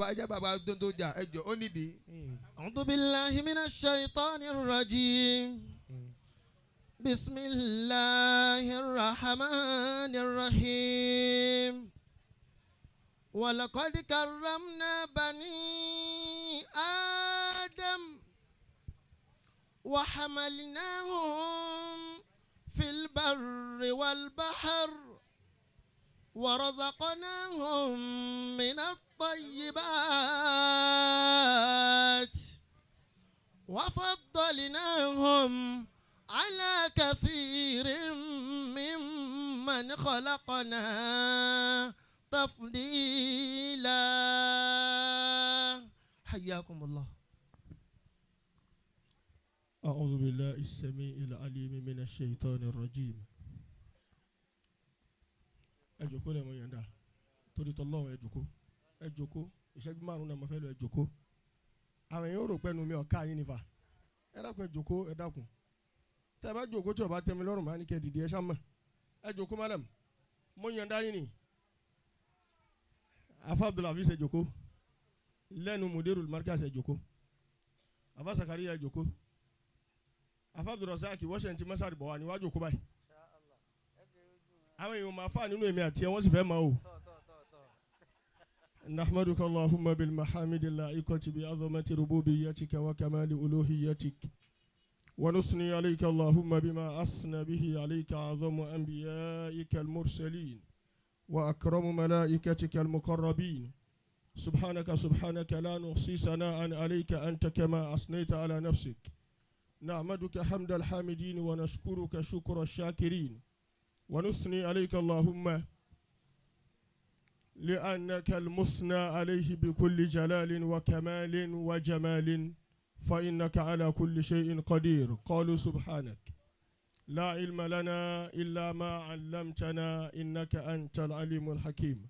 Ẹ jẹ́ bàbá tó jà, ẹ jọ, ó nídìí. أعوذ بالله من الشيطان الرجيم. بسم الله الرحمن الرحيم. ولقد كرمنا بني آدم وحملناهم في البر والبحر ورزقناهم من الطيبات وفضلناهم على كثير ممن خلقنا تفضيلا. حياكم الله. أعوذ بالله السميع العليم من الشيطان الرجيم. Ẹ jókòó lẹ́mọ̀ yẹn dá torí tọ́lọ́run. Ẹ jókòó, ẹ jókòó. Ìṣẹ́jú 5 náà mo fẹ́ lọ. Ẹ jókòó. Àwọn èèyàn rò pẹ́nu mi ọ̀ka yín nífà. Ẹ dákun, ẹ jókòó, ẹ dákun. Tẹ́ ẹ bá jókòó, tí o bá tẹ́ mi lọ́rùn, máa ní kẹ́ dìde. Ẹ ṣá mọ̀, ẹ jókòó. Madam, mo yàn dá yín ni. Afa Abdulhafiz, ẹ jókòó. Lẹ́nu Mudirul Markaz, ẹ jókòó. Afa Sakariya, ẹ jókòó. Afa Abdulrasaq, wọ́sẹ̀ ntí masari bọ̀ wá ní wájú kó báyìí. Àwọn èèyàn máa fà nínú èmi àti ẹ, wọ́n sì fẹ́ máa o. نحمدك اللهم بالمحامد اللائقة بعظمة ربوبيتك وكمال ألوهيتك، ونثني عليك اللهم بما أثنى به عليك أعظم أنبيائك المرسلين وأكرم ملائكتك المقربين. سبحانك سبحانك لا نحصي ثناء عليك، أنت كما أثنيت على نفسك. نحمدك حمد الحامدين ونشكرك شكر الشاكرين، ونثني عليك اللهم لأنك المثنى عليه بكل جلال وكمال وجمال، فإنك على كل شيء قدير. قالوا سبحانك لا علم لنا إلا ما علمتنا إنك أنت العليم الحكيم.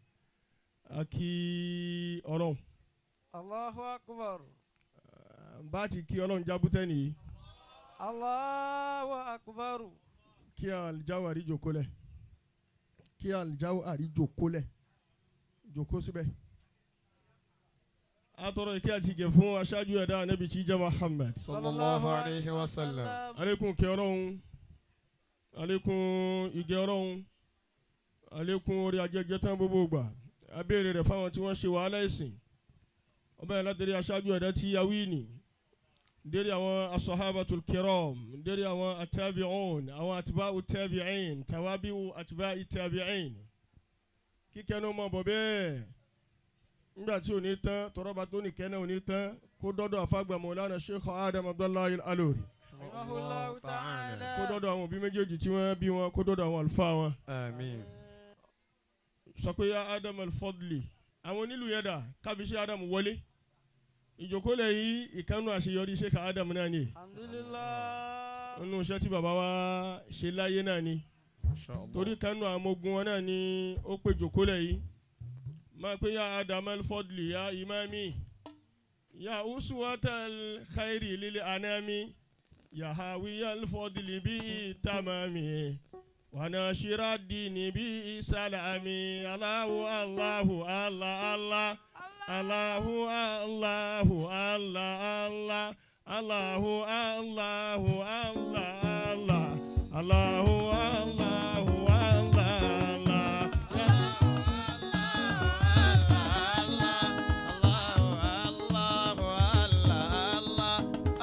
A kí Ọlọ́run. الله أكبر. Bá ti kí Ọlọ́run jábútẹ́ nìyí. الله أكبر. Kí alijawari jókòó lẹ̀, kí alijawari jókòó lẹ̀, jókòó síbẹ̀. Atọrọ ìkẹ́ àti ìgẹ̀ fún aṣáájú ẹ̀dá, Ànábì tí jẹ́ Muhammad. صلى الله عليه وسلم. Alekun kẹ́ Ọlọ́run, alekun ìgẹ̀ Ọlọ́run, alekun orí ajẹjẹ tán gbogbo gbà abéèrè rẹ̀ fáwọn tí wọ́n ṣe wàhálà ẹ̀sìn ọba yẹn, látẹ̀lé aṣáájú ẹ̀dá tí yawíìnì dérí àwọn الصحابة الكرام, dérí àwọn التابعون, àwọn أتباع التابعين, توابع أتباع التابعين. Kíkẹ́ ní ọmọ bọ̀ bẹ́ẹ̀ nígbà tí ò ní tán, tọrọba tó ní kẹ́ náà ò ní tán, kó dọ́dọ̀ àfàgbà Mawlana Sheikh Adam Abdullahi Al-Alori, رحمه الله تعالى. Kó dọ́dọ̀ àwọn òbí méjèèjì tí wọ́n bí wọn, kó dọ́dọ̀ àwọn àlùfáà wọn. آمين. Sọ pé يا Adam al-Fadli. Àwọn onílù yẹn dà? Kábíyèsí Adam wọlé ìjókòólẹ̀ yìí. Ìkànnù àṣeyọrí Sheikh Adam náà ni. الحمد لله. Nínú iṣẹ́ tí bàbá wa ṣe láyé náà ni. ما شاء الله. Torí kánú àwọn ọmọ ogun wọn náà ni ó pé jókòólẹ̀ yìí. Máa pé يا Adam al-Fadli, يا إمامي, يا أسوة الخير للأنام, يا حاوي الفضل بالتمام وناشر الدين بسلام. الله الله الله الله الله الله الله الله الله الله الله الله الله الله الله. الله الله الله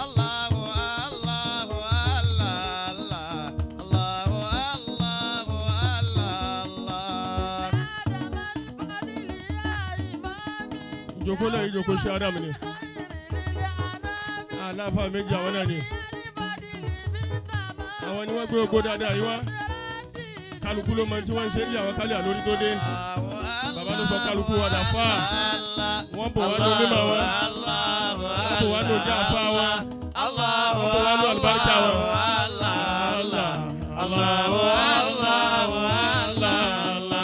الله الله الله الله الله. Ìjókòó lẹ́yìn, ìjókòó ṣe Ádámù ni aláfa méjì. Àwọn náà ni, àwọn ni wọ́n gbé ogbó dáadáa yìí wá. Kálukú ló mọ tí wọ́n ń ṣe ní àwọn kálí àlórí tó dé. Bàbá ló sọ kálukú wa dà fáà. Wọ́n bò wá ní onímọ̀ wọn, wọ́n bò wá ní ojú àfa wọn, wọ́n bò wá ní àlùbáríkà wọn. Allah Allah Allah Allah Allah.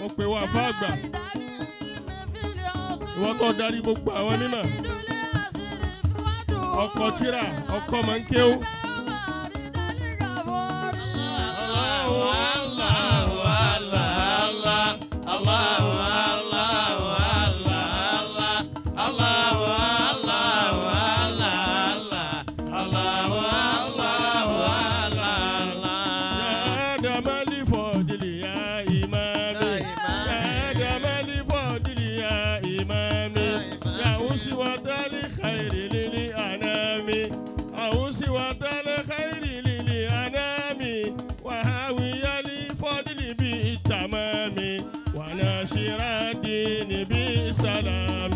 Mo pè wá àfa àgbà, ìwọ́n tó darí gbogbo àwọn mímọ̀, ọkọ̀ tíra, ọkọ̀ máa ń kéwú. Allahu Allah Allah Allah. وناشر الدين بسلام.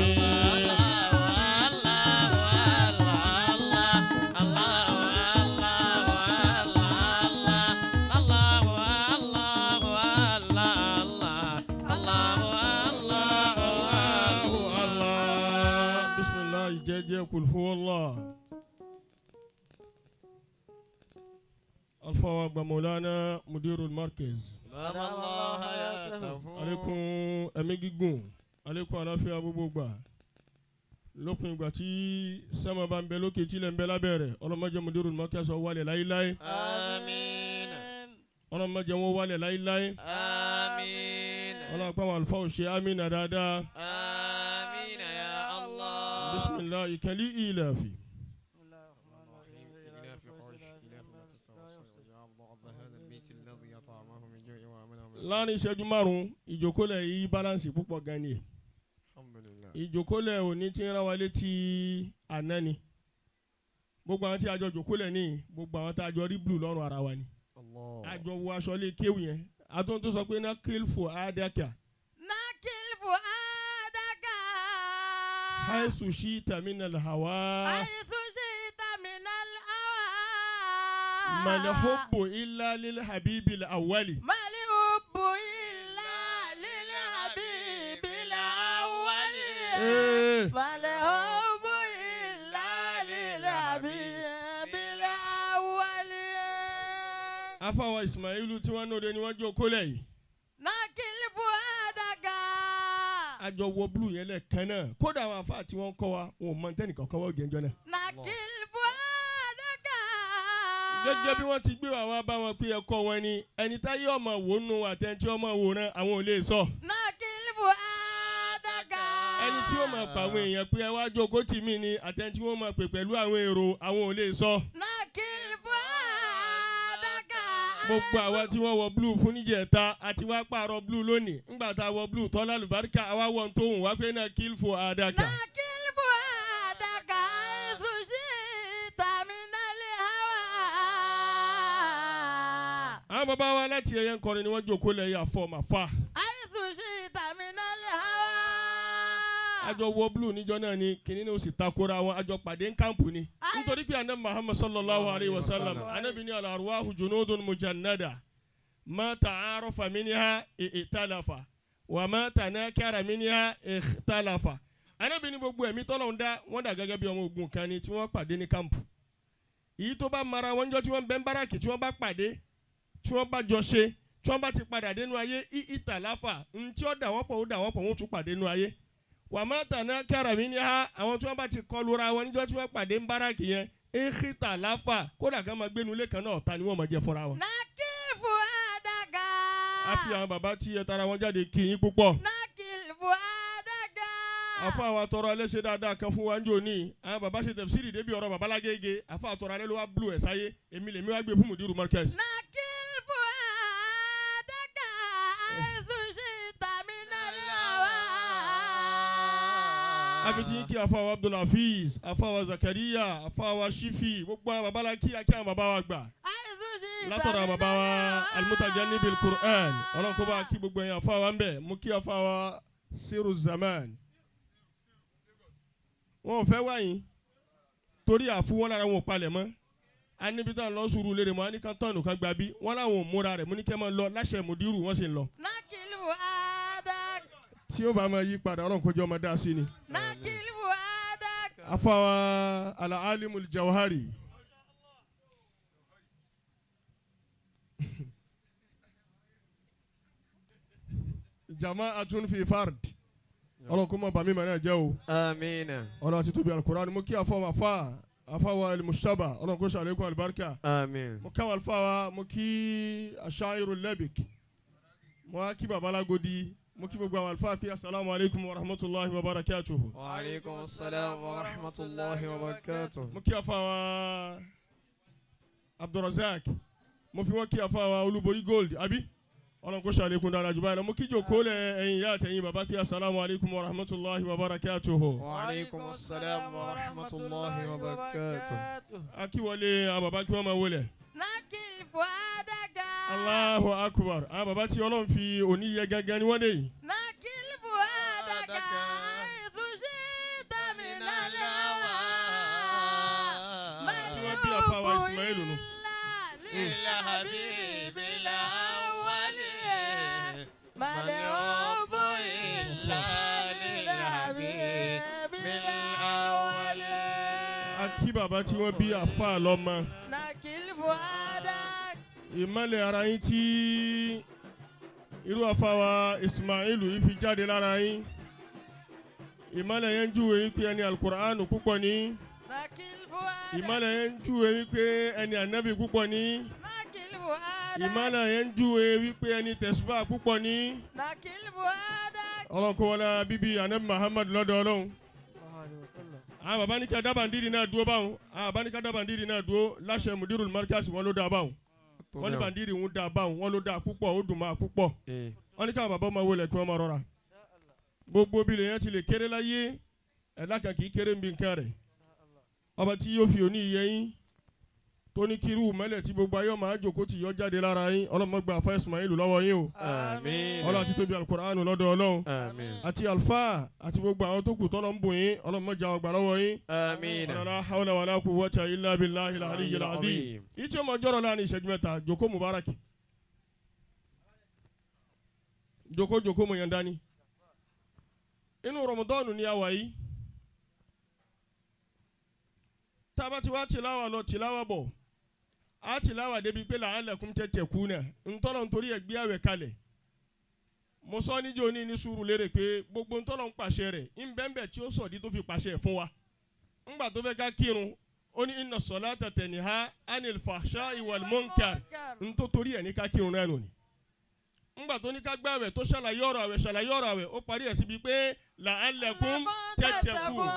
الله بسم الله جل قل هو الله. Alfa wa gba Maulana Mudirul Markaz. Alekun ẹ̀mí gígùn, alekun àlàáfíà gbogbo gbà. Lópin ìgbà tí sẹ́mọ̀ bá ń bẹ lókè tí ilẹ̀ ń bẹ lábẹ́ rẹ̀, ọlọ́mọdé Mudirul Markaz ó wálẹ̀ láíláí. Àmín. Ọlọ́mọdé wọn wálẹ̀ láíláí. Àmín. Ọlọ́pàá àwọn àlùfáà ò ṣe àmín dáadáa. Àmín ya Allah. Bisimilahi kẹ́lí ìlàfi. Láàrin ìṣẹ́jú márùn-ún, ìjókòólẹ̀ yìí balance púpọ̀ gan ni. Ìjókòólẹ̀ òní tí ń rán wa létí àná ni. Gbogbo àwọn tí a jọ jókòólẹ̀ ní, gbogbo àwọn tí a jọ rí blue lọ́rùn ara wa ni. A jọ wọ aṣọ lé kéwù yẹn. Àtúntò tó sọ pé ná kílfò àdákà. نكل فؤادك Haisu shi tamina hawa. حيث شئت من الهوى. Malhubbu illa lil habibil awwali. ما الحب إلا للحبيب الأول. ما الحب إلا للحبيب الأول. Afáwa Ismailu tí wọ́n nóde ni wọ́n jókòólẹ̀ yìí. نكل فؤادك. A jọ wọ blue yẹn lẹ́ẹ̀kan náà. Kódà àwọn afáà tí wọ́n ń kọ́ wa, wọn ò mọ tẹ́nìkan kan wọ́n jẹ́ ńjọ́ náà. نكل فؤادك. Gẹ́gẹ́ bí wọ́n ti gbé wa wá bá wọn pé ẹ̀kọ́ wọn ni ẹni táyé ọmọ wò nù àtẹni tí ọmọ wòran àwọn ò lè sọ. نكل فؤادك. Ẹni tí ó máa pa àwọn èèyàn pé ẹ wá jókòó tì mí ni àtẹni tí wọ́n máa pè pẹ̀lú àwọn èrò àwọn ò lè sọ. نكل فؤادك. Gbogbo àwa tí wọ́n wọ blue fún níjẹ̀ta àti wá pààrọ̀ blue lónìí. Ńgbà tá a wọ blue tọ́lá lùbáríkà àwa wọ̀ tó hùn wá pé náà kíl fún àdàkà. نكل فؤادك حيث شئت من الهوى. Àwọn bàbá wa láti ẹyẹ ń kọrin ni wọ́n jókòó lẹ́yìn àfọ̀màfà. حيث شئت من الهوى. Àjọ wọ blue níjọ náà ni kìnìún náà ó sì takora wọn, àjọ pàdé ń kàmpù ni. Nítorí pé anabi Muhammad sallallahu alayhi wa sallam, anabi ní al-arwahu junudun mujannada ma ta'arafa minha i'talafa wa ma tanakara minha ikhtalafa. Anabi ní gbogbo ẹ̀mí tọ́lọ́run dá wọ́n dà gẹ́gẹ́ bí ọmọ ogun kan ni tí wọ́n pàdé ní kàmpù. Èyí tó bá mara wọn jọ tí wọ́n bẹ́ ń báràkì tí wọ́n bá pàdé tí wọ́n bá jọ ṣe tí wọ́n bá ti padà dénú ayé ìtàláfà ntí ó dà wọ́n pọ̀ ó dà wọ́n pọ̀ wọ́n tún pàdé nú ayé. Wà má tàná kára mi ní ha àwọn tí wọ́n bá ti kọlu ra wọn níjọ́ tí wọ́n pàdé ń báràkì yẹn ìkìtà láfà kódà ká máa gbénu ilé kan náà ọ̀tá ni wọ́n máa jẹ fúnra wọn. نكل فؤادك. A fi àwọn bàbá tí ẹ tara wọn jáde kí yín púpọ̀. نكل فؤادك. Àfa àwọn atọrọ alẹ́ ṣe dáadáa kan fún wa ń jò ní àwọn bàbá ṣe tẹ̀síìrì débi ọ̀rọ̀ babalágége àfa àtọrọ alẹ́ ló wá blu ẹ̀ sáyé èmi lèmi wá gbé fún Mudiru Markaz. نكل فؤادك حيث شئت من الهوى. Abiti kí afa wa Abdulhafiz, afa wa Zakariya, afa wa Shifi, gbogbo àwọn babalá kí akí àwọn bàbá wa gbà. حيث شئت Látọ̀dọ̀ àwọn من bàbá wa الهوى. Al-Mutajannibil Qur'an, ọlọ́run kó bá kí gbogbo ẹ̀yin afa wa ń bẹ̀, mú kí afa wa Siru Zaman. Wọn ò fẹ́ wáyìn torí àfúwọ́n lára wọn ò palẹ̀ mọ́. A níbi tá à ń lọ sùúrù lérè mọ́, a ní kan tọ́ọ̀nù kan gba bí, wọ́n láwọn ò múra rẹ̀, mú ní kẹ́ máa lọ láṣẹ mùdírù wọ́n sì ń lọ. نكل فؤادك. Tí ó bá máa yí padà, ọlọ́run kó jẹ́ ọmọ dá sí ni. نكل فؤادك. Afawa Al-Alimul Jawhari. Jama'atun fi fard. Ọlọ́run kó má bà mí màá náà jẹ́ o. Àmín. Ọlọ́run àti tóbi alukur'an mo kí afọ́ àfa afawa al-Mujtaba ọlọ́run kó ṣàlékún alibarika. Àmín. Mo káwọn alifawa mo kí Ashairu Labik. Mo wá kí babalagodi mo kí gbogbo àwọn alifa pé asalaamu alaykum wa rahmatulahi wa barakatuhu. Wa aleykum salaam wa rahmatulahi wa barakatuh. Mo kí afawa Abdulrazak, mo fi wọn kí afawa Olúborí gold àbí Ọlọ́run kó ṣàlékún dára jù báyìí lọ. Mo kí jòkó lẹ ẹ̀yin ìyá àtẹ̀yin bàbá pé asalaamu alaykum wa rahmatulahi wa barakatuhu. Wa aleykum salaam wa rahmatulahi wa barakatuh. Akíwọlé àwọn bàbá kí wọ́n máa wọlé. نكل فؤادك. Allahu akbar. Àwọn bàbá tí Ọlọ́run fi òní yẹ gangan ni wọ́n dé yìí. نكل فؤادك حيث شئت من الهوى. ما Tí wọ́n bí àfáwà Ismail nù. إلا للحبيب الأول. ما الحب إلا للحبيب الأول. A kí bàbá tí wọ́n bí àfáà lọ́mọ. نكل فؤادك. Ìmọ̀lẹ̀ ara yín tí irú àfáwà Ismail yìí fi jáde lára yín. Ìmọ̀lẹ̀ yẹn ń júwe yín pé ẹni Alukur'an púpọ̀ ní. نكل فؤادك. Ìmọ̀lẹ̀ yẹn ń júwe yín pé ẹni ànábì púpọ̀ ní. نكل فؤادك. Ìmọ̀lẹ̀ yẹn ń júwe wípé ẹni tẹ̀síbà púpọ̀ ní. نكل فؤادك. Ọlọ́run kó wọlé bíbí ànábì Muhammad lọ́dọ̀ Ọlọ́run. Àwọn bàbá ní ká dábàndírì náà dúró báwọn. Àwọn bàbá ní ká dábàndírì náà dúró láṣẹ Mudirul Markaz, wọn ló dá báwọn. Wọ́n ní bàndírì ń dá báwọn, wọ́n ló dá púpọ̀, ó dùn máa púpọ̀. Wọ́n ní káwọn bàbá máa wọlé kí wọ́n máa rọra. Gbogbo bí lèyàn ti lè kéré láyé, ẹ̀dá kan kì í kéré nbí nǹkan rẹ̀. Ọba tí yóò fi òní yẹ yín tó ní kírú mẹ́lẹ̀ tí gbogbo ayé máa jókòó tì yọ jáde lára yín, ọlọ́mọ gba àfa Ismail lọ́wọ́ yín o. Àmín. Ọlọ́run àti tóbi Alukur'an lọ́dọ̀ Ọlọ́run. Àmín. Àti alfa àti gbogbo àwọn tó kù tọ́lọ́ ń bò yín, ọlọ́mọ jà ọgbà lọ́wọ́ yín. Àmín. La hawla wala quwwata illa billahi al-aliyyil azim. Ìtí ọmọ jọrọ láàrin ìṣẹ́jú 3, jòkó mubarak. Jòkó jòkó mo yàn dání. Inú Ramadan ni a wà yìí. Tá a bá ti wá tìláwà lọ tìláwà bọ̀, a tìláwà débi pé la'allakum tattaquna ntọ́lọ̀ nítorí ẹ̀ gbé àwẹ̀ kalẹ̀. Mo sọ níjó ní sùúrù lérè pé gbogbo ntọ́lọ̀ ń pàṣẹ rẹ̀ ńbẹ́ńbẹ́ tí ó sọ̀dí tó fi pàṣẹ fún wa. Ńgbà tó fẹ́ ká kírun, ó ní inna salata tanha anil fahsha'i wal munkar, ntó torí ẹ̀ ní ká kírun náà nù ni. Ńgbà tó ní ká gbààwẹ̀ tó ṣàlàyé ọ̀rọ̀ àwẹ̀ ṣàlàyé ọ̀rọ̀ àwẹ̀, ó parí ẹ̀ síbi pé la'allakum tattaqun.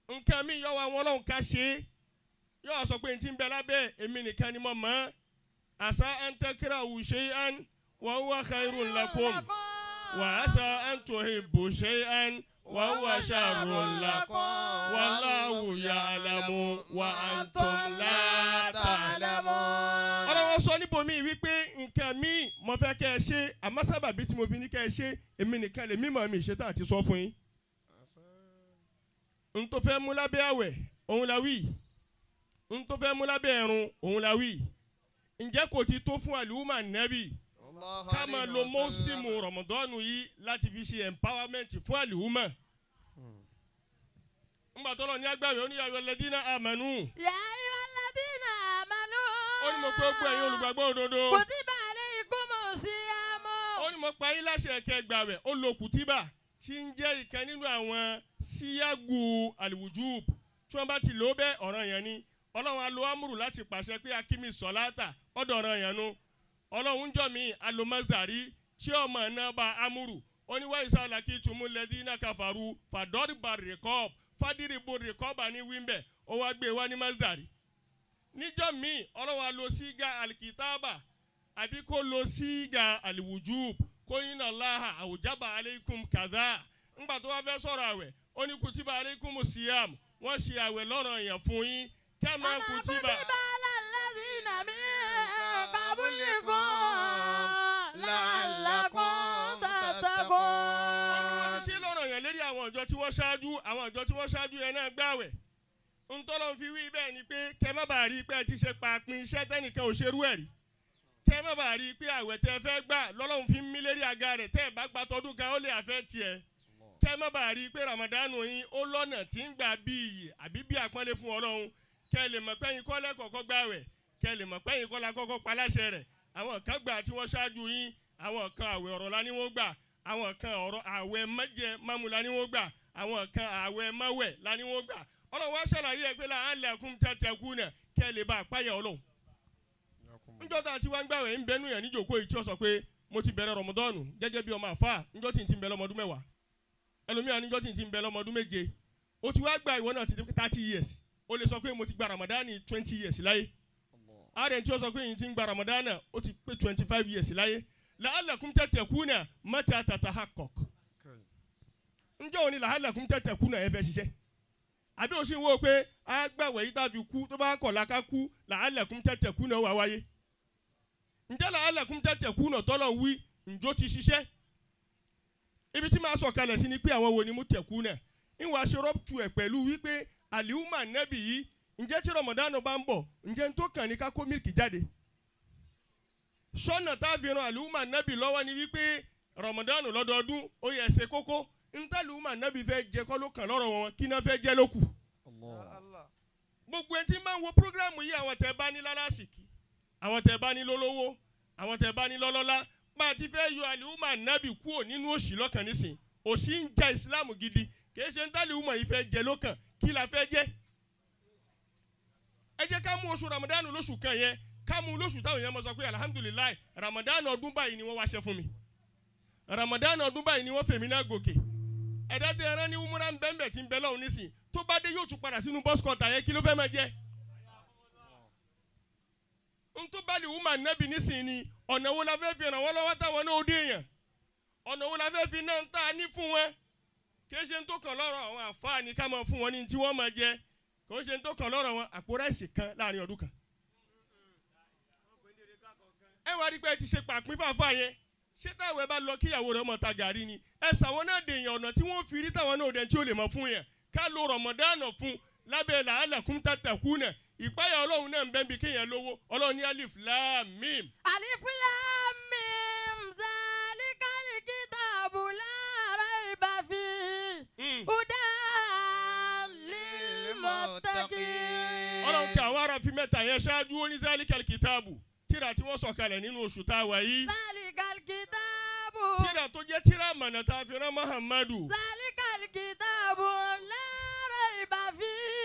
Nǹkan mi yọ wa wọn lọ́hùn ká ṣe é, yọ wá sọ pé n ti ń bẹ lábẹ́ èmi nìkan ni mo mọ̀ ọ́. Asa an takrahu shay'an wa huwa khairun lakum wa asa an tuhibbu shay'an wa huwa sharrun lakum wallahu ya'lamu wa antum la ta'lamun. Ọlọ́wọ́ sọ níbòmí wípé nǹkan mi mo fẹ́ kẹ́ ẹ ṣe, àmọ́ sábàbí tí mo fi ní kẹ́ ẹ ṣe èmi nìkan lè mímọ̀ mi ṣe tá àti sọ fún yín. N tó fẹ́ mú lábẹ́ àwẹ̀ òun la wí, n tó fẹ́ mú lábẹ́ ẹ̀rùn òun la wí. Ǹjẹ́ kò ti tó fún àlùmọ̀ nẹ́bì ká máa lo mọ́símù Rọ̀mọ̀dọ́nù yìí láti fi ṣe empowerment fún àlùmọ̀? Ńgbà tọ́lọ̀ ní agbára ó ní ayọ̀ lẹ́dínà àmánú. يا أيها الذين آمنوا. Ó ní mo pé ó gbọ́ ẹ̀yin olùgbàgbọ́ òdodo. كتب عليكم الصيام. Ó ní mo pa yín láṣẹ kẹ́ gbààwẹ̀. Ó lo kùtìbà tí ń jẹ́ ìkan nínú àwọn síyágù àlùwùjúb tí wọ́n bá ti lò ó bẹ́ẹ̀, ọ̀ràn yẹn ni. Ọlọ́run á lo amúrù láti pàṣẹ pé akíní sọ̀láàtà ọ̀dọ̀ ọ̀ràn yẹn nu. Ọlọ́run ń jọ mí alomasdari tí ọmọ náà bá amúrù, ó ní wáyé sálà kí tumu lẹ́dí náà kàfàrú fàdọ́rìbà rìkọ́b fàdírìbò rìkọ́bà ní wíńbẹ̀, ó wá gbé wá ní masdari. Níjọ́ míì ọlọ́run á lo sígá alikitaba àbí kó lo sígá aliwujub kó ní nàláhà àwùjábà aleikum kàdá. Ńgbà tó wá fẹ́ sọ̀rọ̀ àwẹ̀, ó ní kùtìbà aleikum siyam, wọ́n ṣe àwẹ̀ lọ́rọ̀ yẹn fún yín kama كما kùtìbà. كتب على الذين من قبلكم لعلكم Wọ́n تتقون. ti ṣe lọ́rọ̀ yẹn lérí àwọn ìjọ tí wọ́n ṣáájú, àwọn ìjọ tí wọ́n ṣáájú yẹn náà gbààwẹ̀. Ntọ́lọ́ fi wí bẹ́ẹ̀ ni pé kẹ́ má bàa rí i pé ẹ ti ṣe paapin iṣẹ́ tẹ́nìkan ò ṣerú ẹ̀ rí, kẹ́ má bàa rí i pé àwẹ̀ tẹ́ fẹ́ gbà lọ́lọ́run fi ń mí lérí àga rẹ̀, tẹ́ ẹ̀ bá gba tọdún kan ó lè àfẹ́ tiẹ̀, kẹ́ má bàa rí i pé Ramadanu yín ó lọ́nà tí ń gbà bí iyì àbí bí àpọ́nlé fún Ọlọ́run, kẹ́ lè mọ̀ pé yín kọ́ lẹ́kọ̀ọ́kọ́ gbààwẹ̀, kẹ́ lè mọ̀ pé yín kọ́ la kọ́kọ́ paláṣẹ rẹ̀. Àwọn kan gbà tí wọ́n ṣáájú yín, àwọn kan àwẹ̀ ọ̀rọ̀ la ní wọ́n gbà, àwọn kan ọ̀rọ̀ àwẹ̀ mẹ́jẹ mámu la ní wọ́n gbà, àwọn kan àwẹ̀ máwẹ̀ la ní wọ́n gbà. Ọlọ́run wá ṣàlàyé ẹ pé la'allakum tattaquna, kẹ́ lè bá àpáyà Ọlọ́run. Njọ́ tá a ti wá ń gbàwẹ̀ ń bẹnu yẹn níjòkó yìí tí ó sọ pé mo ti bẹ̀rẹ̀ Rọ̀mọdọ́ọ̀nù gẹ́gẹ́ bí ọmọ àfáà njọ́ tí n ti ń bẹ lọ́mọdún 10, ẹlòmíràn níjọ́ tí n ti ń bẹ lọ́mọdún 7. O ti wá gba ìwọ náà ti di 30 years, o lè sọ pé mo ti gba Ramadani 20 years láyé. Ààrẹ tí ó sọ pé yìí ti ń gba Ramadana ó ti pé 25 years láyé. La'allakum tattaquna mata tatahaqqaq. Njọ́ òní la'allakum tattaquna ẹ fẹ́ ṣiṣẹ́ àbí o sì ń wo pé agbàwẹ̀ yìí tá a fi kú tó bá kọ̀ la ká kú la'allakum tattaquna wà wáyé. Ǹjẹ́ la'allakum tattaquna tọ́lọ̀ wí ǹjọ́ ti ṣiṣẹ́? Ibi tí màá sọ kalẹ̀ sí ni pé àwọn wo ni muttaquna? Ìwà ṣe rọ́pùtù ẹ̀ pẹ̀lú wípé àlìhùmà nẹ́bì yìí, ǹjẹ́ tí Ramadan bá ń bọ̀, ǹjẹ́ n tó kàn ní ká kó mílìkì jáde? Sọ́nà tá a fi ran àlìhùmà nẹ́bì lọ́wọ́ ni wípé Ramadan lọ́dọọdún ó yẹ ẹsẹ̀ kókó ntàlùmà nẹ́bì fẹ́ jẹ kọ́ ló kàn lọ́rọ̀ wọn, kí náà fẹ́ jẹ́ ló kù. Allah. Gbogbo ẹni tí máa ń wo programu yìí, àwọn tẹ́ bá ní lálásìkí, àwọn tẹ́ bá ní lólówó, àwọn tẹ́ bá ní lọ́lọ́lá, bá a ti fẹ́ yọ àlìhùmà nẹ́bì kúrò nínú òṣì lọ́kàn nísìn. Òṣì ń ja ìsìláàmù gidi, kì í ṣe ntàlùmà yìí fẹ́ jẹ lókàn, kí la fẹ́ jẹ? Ẹ jẹ́ ká mú oṣù Ramadan lóṣù kan yẹn, ká mú lóṣù táwọn èèyàn máa sọ pé alhamdulillahi, Ramadan ọdún báyìí ni wọ́n wá ṣe fún mi, Ramadan ọdún báyìí ni wọ́n fèmí náà gòkè. Ẹ̀dá tẹ ẹran ní umura ń bẹ́ẹ̀ tí ń bẹ lọ́hùn nísìn, tó bá dé yóò tún padà sínú bus kọta yẹn, kí ló fẹ́ máa jẹ? N tó bá lè wúmà nẹ́bì nísìn ni ọ̀nà wo la fẹ́ fi ràn wọ́n lọ́wọ́ táwọn náà ó dé èèyàn? Ọ̀nà wo la fẹ́ fi náà ń tà ní fún wọn? Kì í ṣe ń tó kàn lọ́rọ̀ àwọn àfáà ní ká máa fún wọn ní tí wọ́n máa jẹ. Kì í ṣe ń tó kàn lọ́rọ̀ wọn àpò ráìsì kan láàrin ọdún kan. Ẹ wá rí pé ẹ ti ṣe pàpín fàáfàá yẹn, ṣé táwọn ẹ bá lọ kíyàwó rẹ ọmọ ta gàrí ni? Ẹ sàwọn náà dèèyàn ọ̀nà tí wọ́n fi rí táwọn náà dẹ̀ tí ó lè mọ fún yẹn, ká lo Ramadan fún lábẹ́ la'allakum tattaquna. Ìpáyà Ọlọ́run náà ń bẹ́ẹ̀ bí kéèyàn lówó. Ọlọ́run ní alif lam mim. Alif lam mim zalikal kitabu la raiba fihi hudan lil muttaqin. Ọlọ́run kí àwọn ará fi mẹ́ta yẹn ṣáájú. Ó ní zalikal kitabu, tíra tí wọ́n sọ̀kalẹ̀ nínú oṣù tá a wà yìí. Zalikal kitabu. Tíra tó jẹ́ tíra mọ̀nà tá a fi rán Muhammadu. Zalikal kitabu la raiba fihi.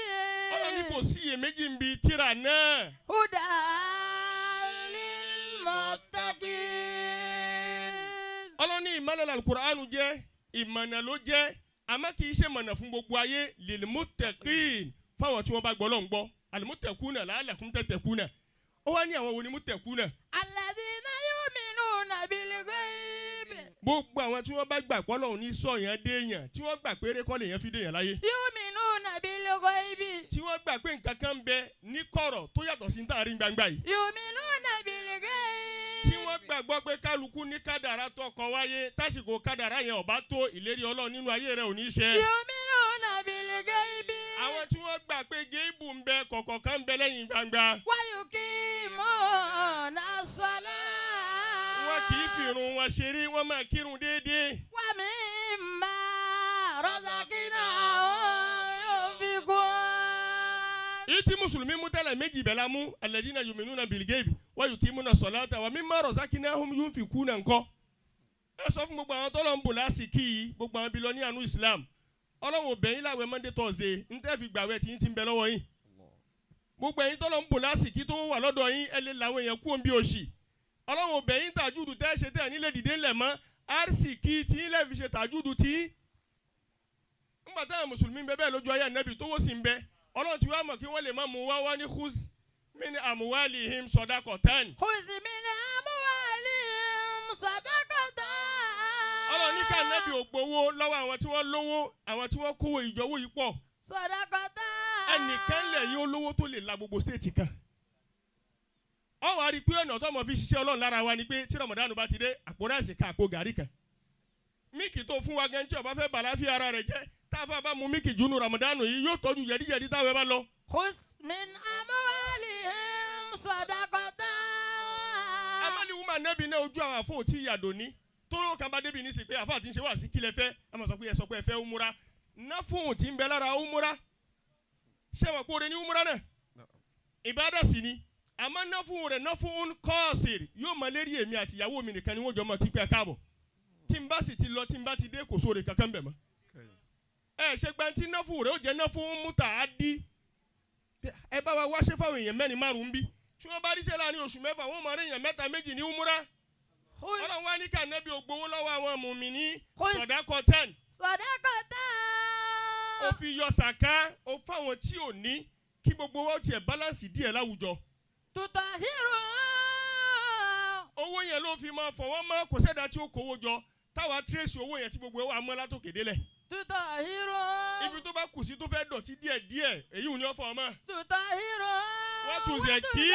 Ọlọ́run ní kò sí iyèméjì ń bi tíra náà. Hudan lil muttaqin. Ọlọ́run ní ìmọ̀lẹ̀ alukur'anu jẹ́ ìmọ̀nà ló jẹ́, àmọ́ kì í ṣe mọ̀nà fún gbogbo ayé, lil muttaqin, fáwọn tí wọ́n bá gbọ́ lọ́n gbọ́. Al-muttaquna la'allakum tattaquna. Ó wá ní àwọn wo ni muttaquna? Alladhina yu'minuna bil ghaibi. Gbogbo àwọn tí wọ́n bá gbà pé Ọlọ́run ní sọ̀yàn déèyàn, tí wọ́n gbà pé eré kọ́ lèèyàn fi déèyàn láyé, Yu'minuna bil ghaibi. tí wọ́n gbà pé nǹkan kan ń bẹ ní kọ̀rọ̀ tó yàtọ̀ sí ní tààrí gbangba yìí, Yu'minuna bil ghaibi. tí wọ́n gbàgbọ́ pé kálukú ní kádàrá tọkọ wáyé, tásìkò kádàrá yẹn ọ̀bá tó, ìlérí Ọlọ́run nínú ayé rẹ̀ ò ní ṣẹ. Yu'minuna bil ghaibi. Àwọn tí wọ́n gbà pé géèbù ń bẹ, kọ̀kọ̀ kan ń bẹ lẹ́yìn gbangba. Wa yuqimuna as-salah. Wọn kì í fìrun wọn ṣeré, wọ́n máa kírun déédéé. Wa mimma razaqnahum yunfiqun. Èyí tí mùsùlùmí mú tẹ́lẹ̀ méjì bẹ́ẹ̀ la mú: alladhina yu'minuna bil ghaibi wa yuqimuna salata wa mimma razaqnahum yunfiquna ńkọ́. Ẹ sọ fún gbogbo àwọn tọ́lọ̀ ń bò lásìkí yìí, gbogbo àwọn billionaire nínú Islam, Ọlọ́run ò bẹ̀yìn láwẹ̀ Monday, Thursday ń tẹ́ fi gbàwẹ̀ tí yín ti ń bẹ lọ́wọ́ yín. Gbogbo ẹ̀yin tọ́lọ̀ ń bò lásìkí tó wà lọ́dọ̀ yín, ẹ lè làwọn èèyàn kú òǹbí òṣì. Ọlọ́run ò bẹ̀yìn tàjúdù tẹ́ ṣe tẹ́ nílé dìde ńlẹ̀ mọ́ àrísìkí tí yín lẹ́ fi ṣe tàjúdù tí yín. Ńgbà táwọn mùsùlùmí ń bẹ bẹ́ẹ̀ lójú ayé ànábì, tó wó sì ń bẹ, Ọlọ́run ti wá mọ̀ kí wọ́n lè má mú wá wá ní khuz min amwalihim sadaqatan. Khuz min amwalihim sadaqatan. Ọlọ́run ní ká ànábì ò gbowó lọ́wọ́ àwọn tí wọ́n lówó, àwọn tí wọ́n kówó ìjọwó yìí pọ̀. Sadaqatan. Ẹnìkan lẹ̀ yìí ó lówó tó lè la gbogbo state kan. Ọ wá rí i pé ọ̀nà tó mọ̀ fi ṣiṣẹ́ Ọlọ́run lára wa ni pé tí Ramadan bá ti dé, àpò ráìsì kan, àpò gàrí kan, mílìkì tó fún wa gan, tí ó bá fẹ́ bàláfíà ara rẹ̀ jẹ́, tá a fà bá mu mílìkì junu Ramadan yìí, yóò tọ́jú jẹ̀díjẹ̀dí táwọn ẹ bá lọ. Khuz min amwalihim sadaqatan. Amali wuma nẹ́bi náà ojú àwọn àfọ̀ tí ìyàdò ní tóró kan bá débi nísìsiyìí pé àfọ̀ àti ń ṣe wá sí kílẹ̀ fẹ́, a máa sọ pé ẹ sọ pé ẹ fẹ́ umura náfún tí ń bẹ lára umura. Ṣé wọn kóore ní umura náà ìbádà sì ni, àmọ́ náfún rẹ̀ náfún kọ́ọ̀sì yóò máa lérí èmi àti ìyàwó mi nìkan ni wọ́n jọ máa kíkẹ́ káàbọ̀. Tí n bá sì ti lọ, tí n bá ti dé, kò sóore kankan bẹ̀ mọ́. Ẹ ṣe gbantí náfún rẹ̀ ó jẹ́ náfún múta á dí. Ẹ bá wa wáṣẹ́ fáwọn èèyàn mẹ́rin márùn-ún bí tí wọ́n bá ríṣẹ́ láàrin oṣù 6, wọ́n máa rí èèyàn mẹ́ta méjì ní umura. Ọlọ́run wá ní ká nẹ́bí ògbówó lọ́wọ́ àwọn mùmíní sọ̀dákọ̀ 10. Sadaqatan. Ó fi yọ sàká, ó fáwọn tí ò ní, kí gbogbo wa ó tiẹ̀ balance díẹ̀ láwùjọ. Tutahiru. Owó yẹn ló fi máa fọwọ́ mọ́, kò sẹ́dá tí ó kówó jọ táwa trace owó yẹn tí gbogbo ẹ̀ wà mọ́ látòkè délẹ̀. Tutahiru. Ibi tó bá kù sí tó fẹ́ dọ̀tí díẹ̀ díẹ̀, èyí ò ní ọ́ fọ́ ọmọ. Tutahiru. Wọ́n tún zẹ̀ kí.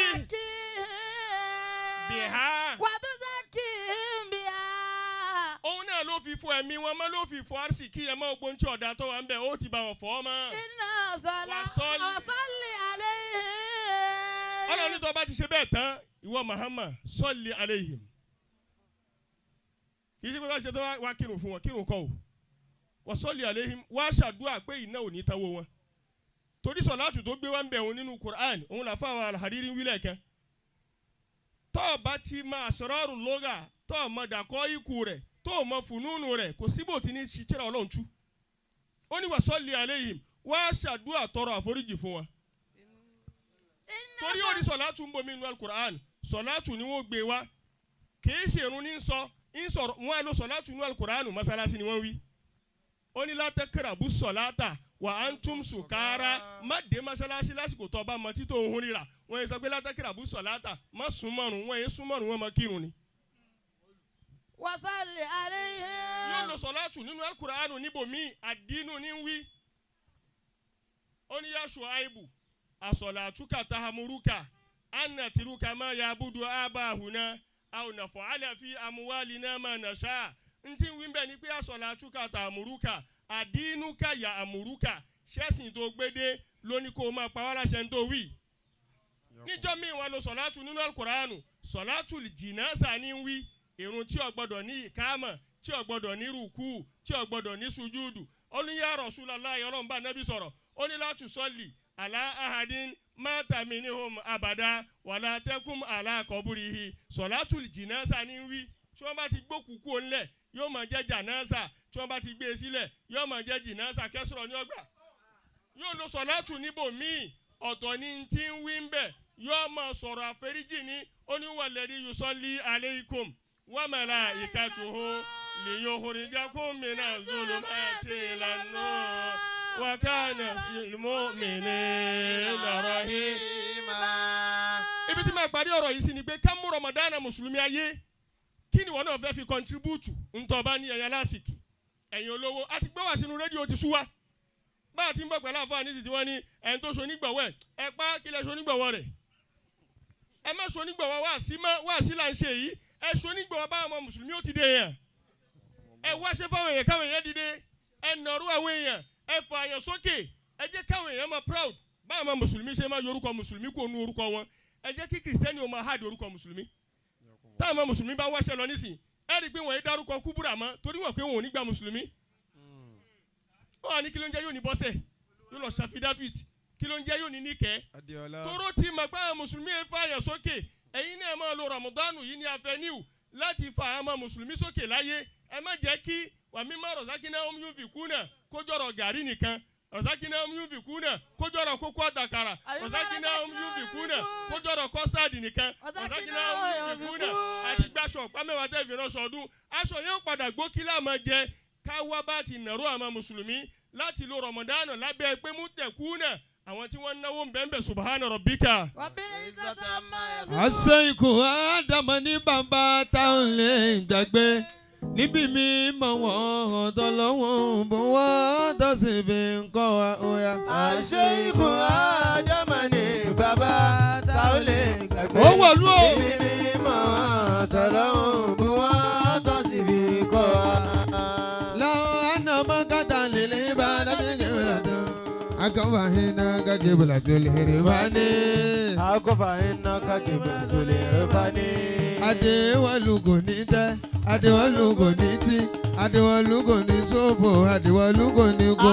Biha. وتزكيهم بها. Òun náà ló fi fọ ẹ̀mí wọn mọ́, ló fi fọ àrísìkí ẹ̀ mọ́, ogbon tí ọ̀dà tó wà ń bẹ̀ ó ti bá wọn fọ́ mọ́. إن صلاة وصل- وصل عليهم. Ọlọ́run ní tó bá ti ṣe bẹ́ẹ̀ tán, ìwọ Muhammad, صل عليهم. Kì í ṣe pé wọ́n ṣe tó wá kírun fún wọn, kírun kọ́ o. وصل عليهم, wá ṣàdúrà pé iná ò ní tanwó wọn. Torí sọ̀láàtù tó gbé wá ń bẹ̀ òun nínú Quran, òun là fáwọn Al-Hariri ń wílẹ̀ kan. Tó o bá ti máa أسرار اللغة, tó o mọ dàkọ́ ikú rẹ̀, tó o mọ fùnúnù rẹ̀, kò síbò tí ní ṣiṣẹ́ Ọlọ́run tú. Ó ní وصل عليهم, wá ṣàdúrà tọrọ àforíjì fún wọn, torí ó ní sọ̀látù ń bomi inú alukur'an. Sọ̀látù ni wọ́n gbé wá, kìí ṣe irun ní sọ ń sọ̀rọ̀. Wọ́n á lo sọ̀látù inú alukur'an, mọ́sálásí ni wọ́n wí. Ó ní لا تقربوا الصلاة وأنتم سكارى, má dé mọ́sálásí lásìkò tó bá mọ títò òhun rírà. Wọ́n yẹ sọ pé لا تقربوا الصلاة, má súnmọ́rùn. Wọ́n yẹ súnmọ́rùn, wọ́n mọ kírun ni. وصل Yóò عليهم. Lo sọ̀látù nínú alukur'an níbòmí, àdínú ní wí. Ó ní يا شعيب أصلاتك تأمرك أن نترك ما يعبد آباؤنا أو نفعل في أموالنا ما نشاء. Ntí wí bẹ́ẹ̀ ni pé أصلاتك تأمرك أدينك يأمرك, ṣẹ́sìn tó gbédé lóní kó o máa pa wá láṣẹ ń tó wí. Níjọ́ míì wọn lo sọ̀látù nínú alukóránù, صلاة الجنازة ní wí, ìrun tí ò gbọ́dọ̀ ní ìkámọ̀, tí ò gbọ́dọ̀ ní rùkú, tí ò gbọ́dọ̀ ní sujúdù. Ó ní يا رسول الله, ọlọ́run bá nẹ́bí sọ̀rọ̀, ó ní لا تصل على أحد مات منهم أبدا ولا تقم على قبره. صلاة الجنازة ní wí. Tí wọ́n bá ti gbókùú kú ńlẹ̀, yóò máa jẹ́ jànáza. Tí wọ́n bá ti gbé e sílẹ̀, yóò máa jẹ́ jìnáza, kẹsìrọ̀ ní ọgbà. Yóò lo sọ̀látù níbòmíì, ọ̀tọ̀ ní tí ń wí ń bẹ̀. Yóò máa sọ̀rọ̀ àforíjì ní. Ó ní هو الذي يصلي عليكم وملائكته ليخرجكم من الظلمات إلى النور وكان بالمؤمنين رحيما. Ibi tí màá parí ọ̀rọ̀ yìí sí ni pé ká mú Ramadan, mùsùlùmí ayé, kí ni ìwọ náà fẹ́ fi contribute ntọ́ bá ní? Ẹ̀yà lásìkò ẹ̀yin olówó àti gbọ́ wá sínú rédíò ti sú wa. Bá a ti ń bọ̀ pẹ̀lú àfáà ní ìsìtì, wọ́n ní ẹ̀yin tó so onígbọ̀wọ́ ẹ̀ ẹ pa kí lẹ so onígbọ̀wọ́ rẹ̀. Ẹ má so onígbọ̀wọ́ wá sí mọ́, wá sí là ń ṣe yìí. Ẹ so onígbọ̀wọ́ báwọn ọmọ mùsùlùmí ó ti dé yẹn. Ẹ wá ṣe fáwọn èèyàn káwọn èèyàn dìde. Ẹ nàró àwọn èèyàn, ẹ fà àyàn sókè. Ẹ jẹ́ káwọn èèyàn máa proud báwọn ọmọ mùsùlùmí ṣe máa yorùkọ mùsùlùmí kó nu orúkọ wọn. Ẹ jẹ́ kí kìrìsìtẹ́nì ó máa hide orúkọ mùsùlùmí. Táwọn ọmọ mùsùlùmí bá wáṣẹ lọ nísìn, ẹ rí i pé wọ́n yé dárúkọ kúbúrà mọ́, torí wọ́n pé wọn ò ní gba mùsùlùmí. Wọ́n wà ní kí ló ń jẹ́, yóò ní bọ́sẹ̀, yóò lọ ṣàfidáfìt. Kí ló ń jẹ́, yóò ní níkẹ́. Adéọlá. Tóró tí mà gbá àwọn mùsùlùmí yẹn fààyàn sókè. Ẹ̀yin náà máa lo Ramadanu yìí ní avenue láti fa àwọn ọmọ mùsùlùmí sókè láyé. Ẹ má jẹ́ kí ومما رزقناهم ينفقون kójọ́rọ̀ gàrí nìkan, رزقناهم ينفقون kójọ́rọ̀ kókó àtàkàrà, رزقناهم ينفقون kójọ́rọ̀ custard nìkan, رزقناهم ينفقون àti gbàṣọ ọ̀pá mẹ́wàá tẹ̀ fi ránṣọ ọdún. Aṣọ yẹn padà gbó, kí láàmú jẹ. Káwá bá ti nàró àwọn mùsùlùmí láti lo Ramadan lábẹ́ pé mú tẹ̀kú náà, àwọn tí wọ́n ń náwó ń bẹ́ẹ̀ bẹ́ẹ̀. سبحان ربك. رب العزة عما يصفون. Àṣeyìnkù ádámọ̀ ní bàbá táwọn lè gbàgbé níbi mi mọ̀ wọ́n tọ́lọ́wọ́n bó wọ́n tó sì fi ń kọ́ wa ó yá. Àṣeyìnkù Ádámà ní bàbá tá ò lè gbàgbé. Ó wọ̀lú o. Níbi mímọ́ tọ́lọ́hún bó wọ́n tó sì fi kọ́ wa. لو أن مكة للعبادة قبلة أكفهناك قبلة الهربان. Akọ́fà iná kákìbẹ̀ tó lè rẹ́fà ní. Adéwọ̀lú kò ní tẹ́, Adéwọ̀lú kò ní tí, Adéwọ̀lú kò ní ṣòfò, Adéwọ̀lú kò ní kó.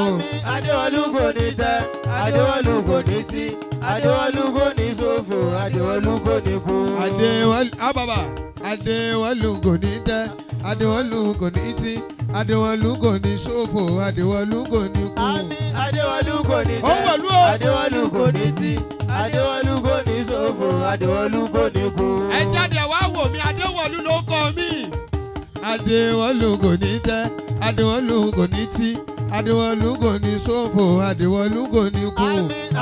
Adéwọlú kò ní tẹ́, Adéwọlú kò ní tí, Adéwọlú kò ní ṣòfò, Adéwọlú kò ní kú. Adéwọ̀lú ábàbà, Adéwọ̀lú kò ní tẹ́, Adéwọ̀lú kò ní tí, Adéwọ̀lú kò ní ṣòfò, Adéwọ̀lú kò ní kú. Adéwọlú kò ní Ó tẹ́, wọ̀lú o. Adéwọlú kò ní tí, Adéwọlú kò ní ṣòfò, Adéwọlú kò ní kú. Ẹ jáde wá wò mí, Adéwọ̀lú ló kọ mí. Adéwọ̀lú kò ní tẹ́, Adéwọ̀lú kò ní tí, Adéwọ̀lú kò ní ṣòfò, Adéwọ̀lú kò ní kú.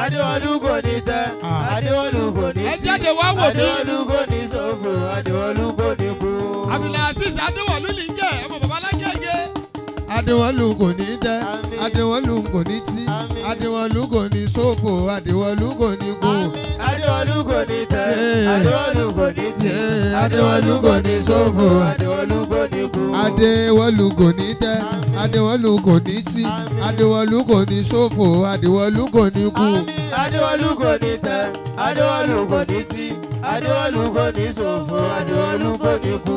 Adéwọlú kò ní tẹ́, Ah. Adéwọlú kò ní Ẹ tí, jáde wá wò mí. Adéwọlú kò ní ṣòfò, Adéwọlú kò ní kú. Abdulaziz Adéwọ̀lú ní jẹ́ ọmọ bàbá alágége. Adéwọ̀lú kò ní tẹ́, Àmín. Adéwọ̀lú kò ní tí, Àmín. Adéwọ̀lú kò ní ṣòfò, Adéwọ̀lú kò ní kú. Adéwọlú Adéwọlú kò ní tẹ́. Adéwọlú kò ní tì. Adéwọlú kò ní ṣòfò. Adéwọlú kò ní kú. Adéwọlú kò ní tẹ́. Adéwọlú kò ní tì. Adéwọlú kò ní ṣòfò. Adéwọlú kò ní kú. Adéwọlú kò ní tẹ́. Adéwọlú kò ní tì. Adéwọlú kò ní ṣòfò. Adéwọlú kò ní kú.